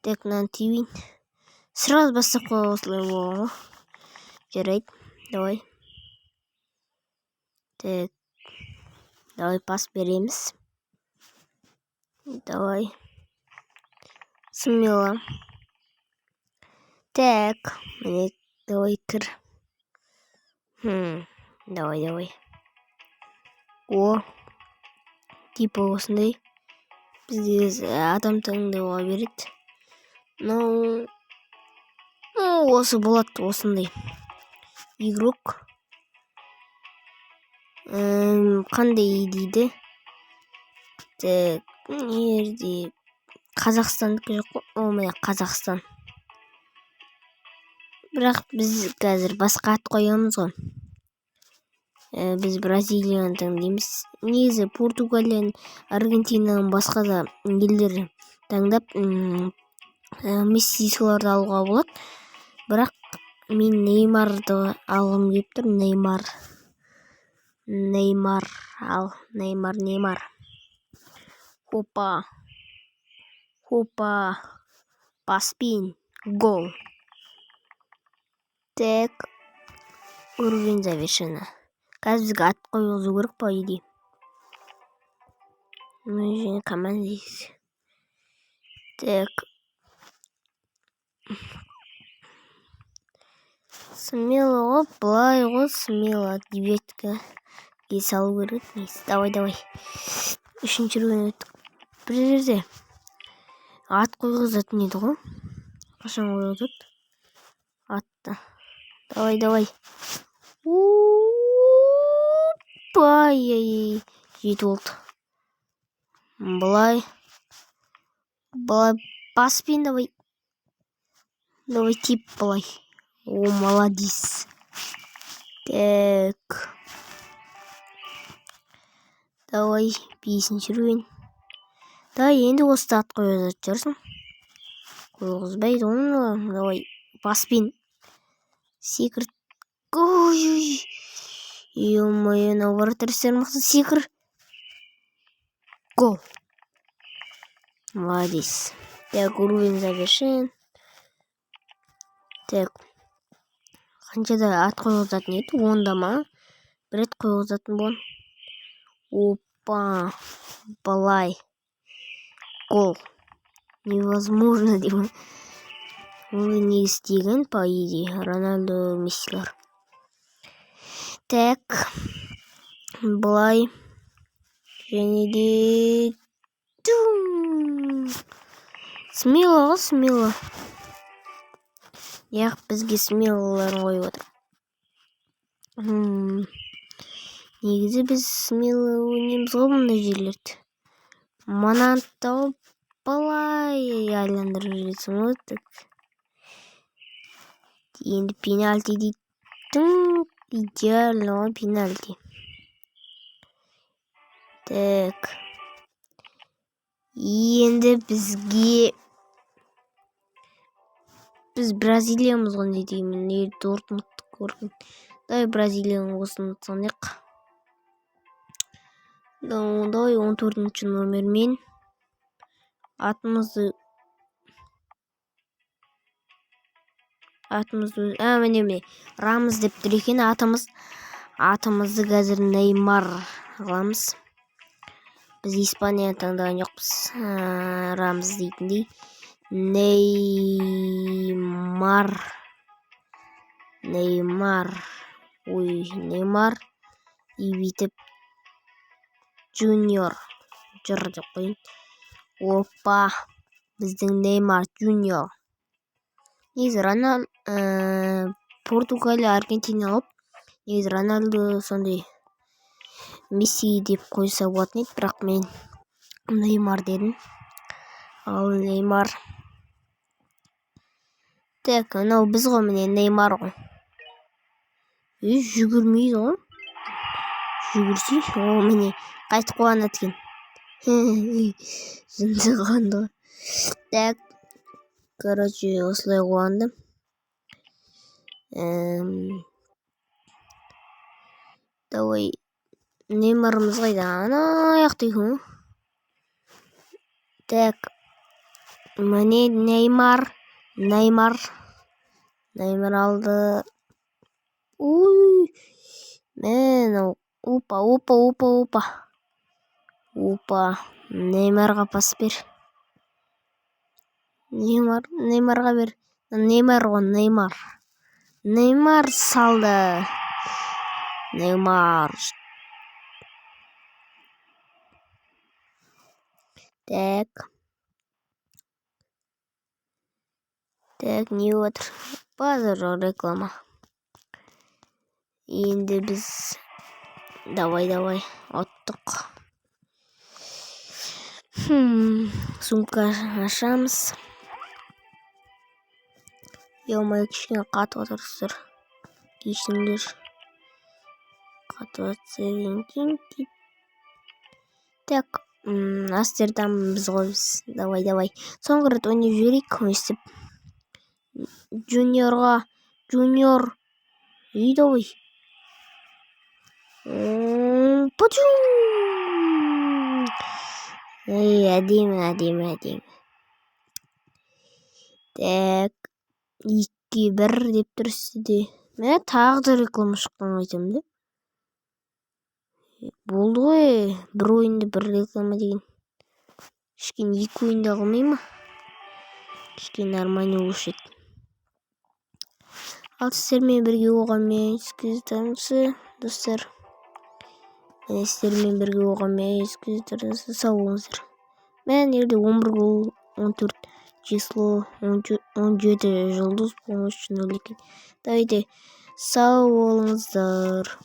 Так, мынаны тебейін. Сразу бастап қой, осылай болған ғой. Жарайды, давай. Так, давай, пас береміз. Давай. Смело. Так, міне, давай, кір. Давай, давай. О, типа осындай. Бізде адам таңдауға береді. Ну, осы болады, осындай. Игрок. Қандай дейді? Так, жерде Қазақстандікі жоқ қой. О, міне, Қазақстан. Бірақ біз қазір басқа ат қоямыз ғой. Біз Бразилияны таңдаймыз. Негізі Португалияны, Аргентинаны, басқа да елдер таңдап, Месси, соларды алуға болады. Бірақ мен Неймарды алғым келіп тұр. Неймар. Неймар. Ал, Неймар, Неймар. Хопа. Хопа. Паспен. Гол. Так. Уровень завершено. Қазір бізге ат қойғызу керек, по идее. Ну, команда. Так. Смело ғой, былай ғой, смело девятка салу керек негізі. Давай, давай. Үшінші уровень өттік. Бір жерде ат қойғызатын еді ғой. Қашан қойғызады? Атты. Давай, давай. Ай, жеті болды. Былай. Былай баспен, давай. Давай, тип былай. О, молодец. Так. Давай, бесінші уровень. Давай, енді осы ат қойғызатын шығарсың. Қойғызбайды оны. Давай, баспен. Секір. Ой, ой. Ё-моё, мынау вратарьстер мықты. Секір. Гол. Молодец. Так, уровень завершен. Так. Қаншада ат қойғызатын еді? 10-да ма? Бір рет қойғызатын болған. Опа. Былай. Гол. Невозможно деп. Оны не істеген, по идее, Роналдо, Мессилар. Так. Былай. Және де. Смело ғой, смело. Яқ, бізге смелоларын қойып отыр. Негізі біз смело ойнаймыз ғой мұндай жерлерді. Мынаны тауып, былай айландырып жібересің ғой. Так. Енді пенальти дейді. Идеально ғой пенальти. Так. Енді бізге, біз Бразилиямыз ғой, не деймін, не Дортмунд көрген. Давай, Бразилияның осыны санайық. Давай, 14-ші номермен атымызды, а, міне, міне, Рамыз деп тұр екен атымыз. Атымызды қазір Неймар қыламыз. Біз Испанияны таңдаған жоқпыз. Рамыз дейтіндей. Неймар, Неймар, ой, Неймар и бүйтіп Джуниор жыр деп қояйын. Опа, біздің Неймар Джуниор. Негізі Ронал, Португалия, Аргентина алып, негізі Роналду, сондай Месси деп қойса болатын еді, бірақ мен Неймар дедім. Ал, Неймар. Так, мынау біз ғой, міне, Неймар ғой. Ей, жүгірмейді ғой. Жүгірсе, о, міне, қайтып қуанады екен. Жынды қуанды ғой. Так, короче, осылай қуанды. Давай, Неймарымыз қайда? Ана жақта екен ғой. Так. Міне, Неймар, Неймар, Неймар алды. Уй, міне, опа, опа, опа, опа, опа! Неймарға пас бер, Неймар, Неймарға бер. Неймар ғой, Неймар, Неймар салды, Неймар. Так, так, не болып жатыр? Базар, реклама. Енді біз, давай, давай, ұттық. Сумка ашамыз. Ё-моё, кішкене қатып жатыр, кешіріңдер. Қатып жатса. Так, Амстердамбыз ғой біз. Давай, давай, соңғы рет ойнап жіберейік өйстіп. Джуниорға, Джуниор, и давай. Пачу! Ей, әдемі, әдемі, әдемі. Так, 2-1 деп тұр үстіде. Мә, тағы да реклама шыққан, айтамын да. Болды ғой, бір ойында бір реклама деген. Кішкене екі ойында қылмай ма? Кішкене нормальный болушы еді. Ал сіздермен бірге болған мен, достар. Міне, сіздермен бірге болған мен, сау болыңыздар. Мә, жерде 11 гол, 14 число, 17 жұлдыз, помощь 0 екен. Давайте, сау болыңыздар.